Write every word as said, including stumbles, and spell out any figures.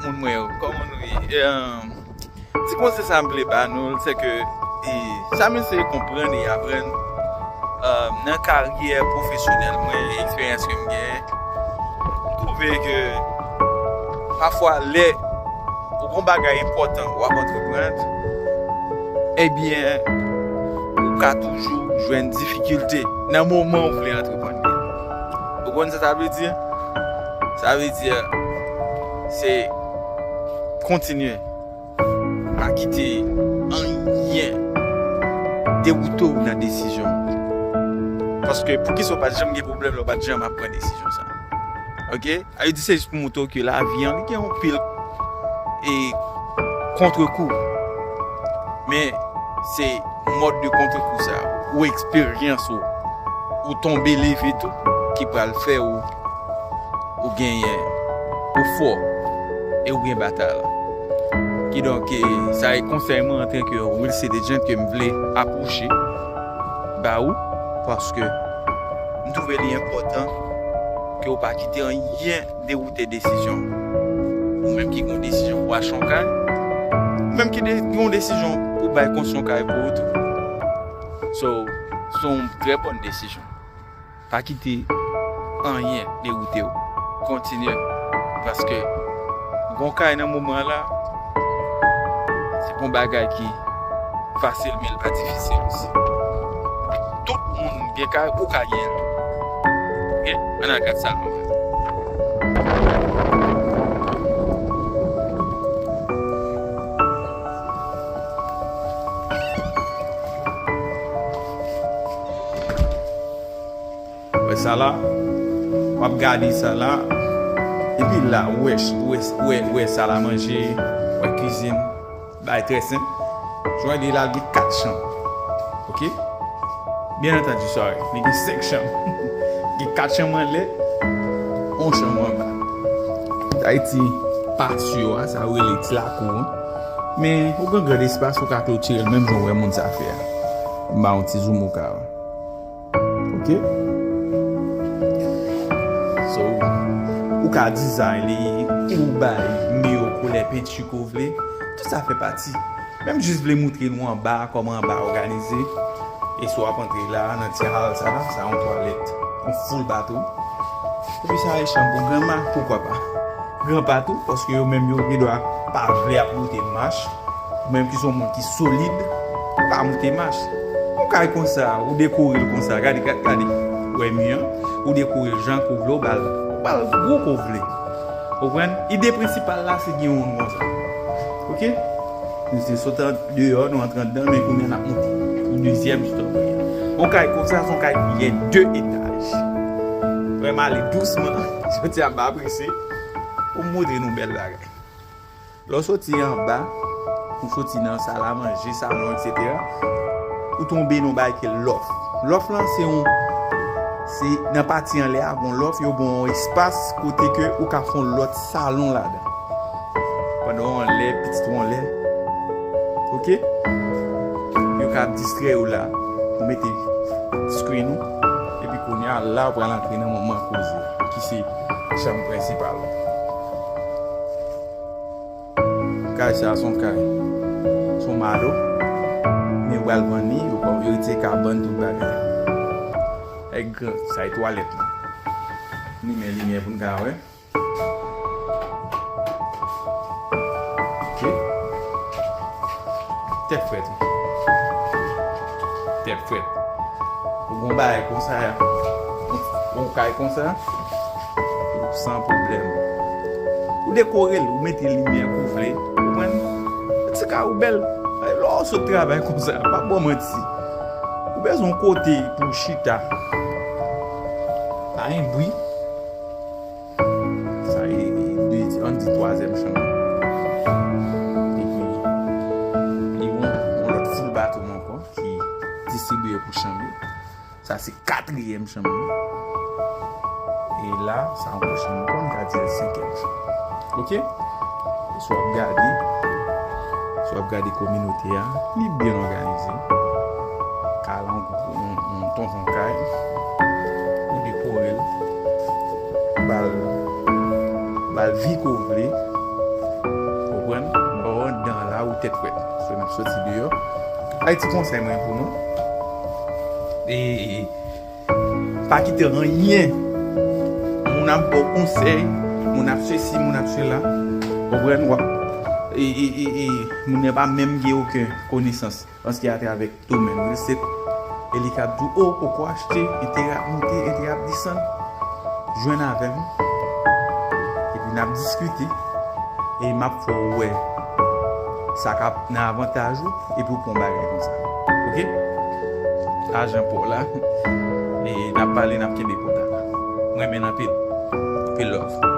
Tout moun mwen yo, kòman nou ye? Em, ti konsèy sa m vle ba nou, se ke, e, sa m eseye konprann e aprann, em, nan karyè pwofesyonèl mwen, eksperyans ke m genyen, m twouve ke pafwa lè ou gon bagay enpòtan w ap antreprann, ebyen, ou ka toujou jwenn difikilte nan moman ou vle antreprann li. Ou konn sa sa vle di? Sa vle di, se kontinye. Pa kite anyen dewoute w nan desizyon. Paske poukisa w pa t janm gen pwoblèm lè w pa t janm ap pran desizyon sa? Oke? Sa vle di se jis pou montre w ke lavi an, li gen yon pil e kontrekou. Men se mòd de kontrekou sa, ou eksperyans ou, ou tonbe leve tou, ki pral fè ou, ou genyen, ou fò, e ou gen batay la. Kidonk, e, sa e konsèy mwen antanke Wilcide Jean ke m vle apwoche ba ou, paske m twouve li enpòtan ke w pa kite anyen dewoute desizyon w. Ou menm ki gen yon desizyon pou achte yon kay, ou menm ki de- gen yon desizyon pou bay konstwi yon kay pou ou tou. So, se yon trè bòn desizyon. Pa kite anyen dewoute w. Kontinye. Paske gon kay nan moman la, se pa yon bagay ki fasil, men l pa difisil osi. Tout moun gen kay, ou ka gen l. Oke? Ann al gad sa nou. Wè sa la? W ap gade sa la. Epi la, ou wè, ou wè, ou wè, ou wè sal a manje, ou wè kizin, bay trè senp. Jan w wè li la, li gen kat chanm. Oke? Byen antandi, sorry, li gen senk chanm. Gen kat chanm anlè, yon chanm anba. Sa e ti patyo a, sa yo rele ti lakou an. Men, ou gen gran espas, ou ka klotire l menm jan w wè moun sa fè a. M ba yon ti zoom ou ka wè. Oke? So, ou ka design li, ou bay mi yo koulè penti ke w vle. Tout sa fè pati. Men m jis vle montre nou anba, kòman anba òganize. E si w ap antre la, nan ti hall sa, sa yon twalèt. Yon full bathroom. Epi sa e chanm pou granma, poukwa pa? Granpa tou, paske yo menm yo gen dwa pa vle ap moute mach. Ou menm ki se yon moun ki solid, ou pa moute mach. Yon kay konsa, ou dekore l konsa, gade, gade, gade. Ou wè mi an, ou dekore l jan ke w vle, ou ba l, ou ba l gou ke w vle. Ou konprann? Ide prensipal la, se gen yon konsa. Oke? Nou te sot an deyò, nou antre anndan, men kounye a n ap monte pou dezyèm story. Yon kay konsa, se yon kay ki gen de etaj. Vrèman ale dousman, jodi a m pa prese pou m montre nou bèl bagay. Lè w soti anba, ou soti nan sal a manje, salon, etsetera, ou tonbe nan yon bagay ki lòf. Lòf lan se yon, se nan pati anlè a, gon lòf, yo ba w yon espas kote ke ou ka fè yon lòt salon ladan. Pandan w anlè, pitit ou anlè. Oke? Yo ka ap distrè yo la. Ou mete screen ou. Epi kounye a, la ou pral antre nan moman koze, ki se chanm prensipal ou. Kay sa a se yon kay. Se yon mado. Men yo pral vann li, yo pa, yo retire kabann, tout bagay. Èk gran, sa e twalèt lan. Limen limyè pou n ka wè. Oke. Tèt frèt wi. Tèt frèt. Ou gon bagay konsa, ou kay konsa, ou san pwoblèm. Ou dekore l, ou mete limyè ke w vle. Ou konprann? Ti kay ou bèl. Lè w sot travay konsa, pa ba w manti. Ou bezwen yon kote pou w chita. Pa gen bri. Sa e, e de, ann di twazyèm chanm nan. Epi, li gon yon lòt full bathroom ankò ki distribiye pou chanm yo. Sa se katriyèm chanm nan. E la, sa ankò chanm ankò, m ka di l senkyèm chanm. Oke? Si w ap gade, si w ap gade kominote a, li byen òganize. Kay la, yon, yon, yon tonton kay. Ou dekore l. Ba l, ba l vi ke w vle. Konprann? Bò anndan la ou tèt frèt. So n ap soti deyò. Ay ti konsèy mwen pou nou. E pa kite anyen. Moun ap ba w konsèy, moun ap sesi, moun ap sela. Konprann? W ap e, e, e, e, moun nan pa menm gen okenn konesans an se ki atè avèk domèn real estate. E li k ap di w, o, poko achte, enterè ap monte, enterè ap desann. Jwenn avè m. Epi n ap diskite. E m ap fè w wè sa k ap nan avantaj ou, epi w pran bagay konsa. Oke? Ajan pa w la. E n ap pale, n ap kenbe kontak. M renmen n anpil. Anpil love.